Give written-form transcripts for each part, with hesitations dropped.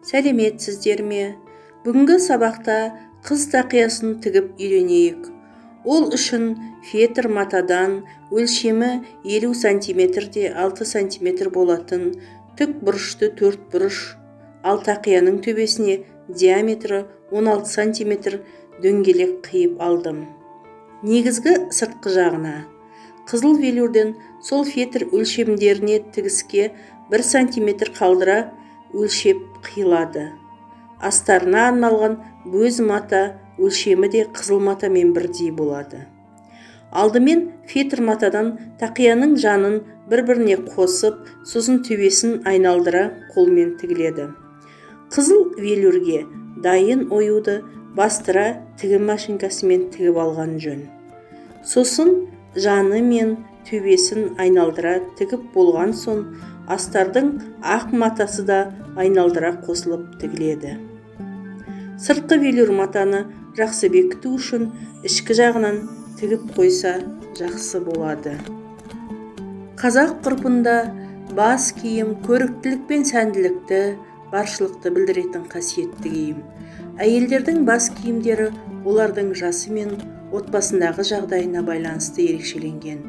Сәлеметсіздер ме? Бүгінгі сабақта қыз тақиясын тігіп үйренейік. Ол үшін фетр матадан өлшемі 50 сантиметрде 6 сантиметр болатын тік бұрышты 4 бұрыш, ал тақияның төбесіне диаметрі 16 сантиметр дөңгелек қиып алдым. Негізгі сыртқы жағына қызыл велюрден сол фетр өлшемдеріне тігіске 1 сантиметр қалдыра өлшеп қиылады. Астарына арналған бөз мата өлшемі де қызыл матамен бірдей болады. Алдымен фетр матадан тақияның жанын бір-біріне қосып, сосын төбесін айналдыра қолмен тігіледі. Қызыл велюрге дайын оюды бастыра тігін машинкасымен тігіп алған жөн. Сосын жаны мен төбесін айналдыра тігіп болған соң, астардың ақ матасы да айналдыра қосылып тігіледі. Сыртқы велюр матаны жақсы бекіту үшін ішкі жағынан тігіп қойса жақсы болады. Қазақ ғұрпында бас киім көріктілік пен сәнділікті, баршылықты білдіретін қасиетті киім. Әйелдердің бас киімдері олардың жасы мен отбасындағы жағдайына байланысты ерекшеленген.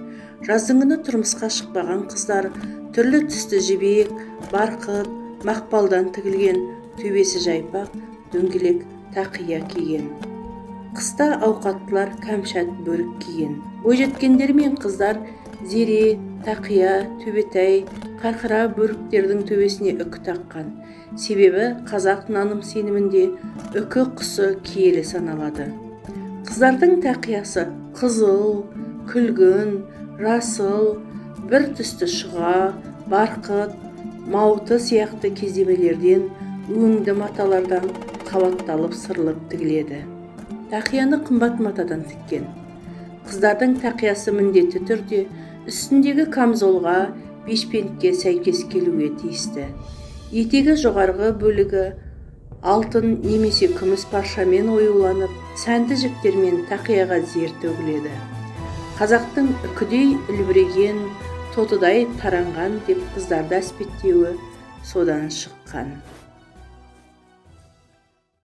Жаздың күні тұрмысқа шықпаған қыздар түрлі түсті жібек, барқыт, мақпалдан тігілген төбесі жайпақ дөңгелек тақия киген. Қыста ауқаттылар кәмшат бөрік киген. Бойжеткендер мен қыздар зере, тақия, төбетай, қарқара бөріктердің төбесіне үкі таққан. Себебі қазақ наным сенімінде үкі құсы киелі саналады. Қыздардың тақиясы қызыл, күлгін, жасыл, бір түсті шұға, барқыт, мауты сияқты кездемелерден, өңді маталардан қабатталып сырылып тігіледі. Тақияны қымбат матадан тіккен. Қыздардың тақиясы міндетті түрде үстіндегі камзолға, бешпентке сәйкес келуге тиісті. Етегі жоғарғы бөлігі алтын немесе күміс паршамен оюланып, сәнді жіптермен тақияға зер төгіледі. Қазақтың үкідей үлбіреген, тотыдай таранған деп қыздарды әспеттеуі содан шыққан.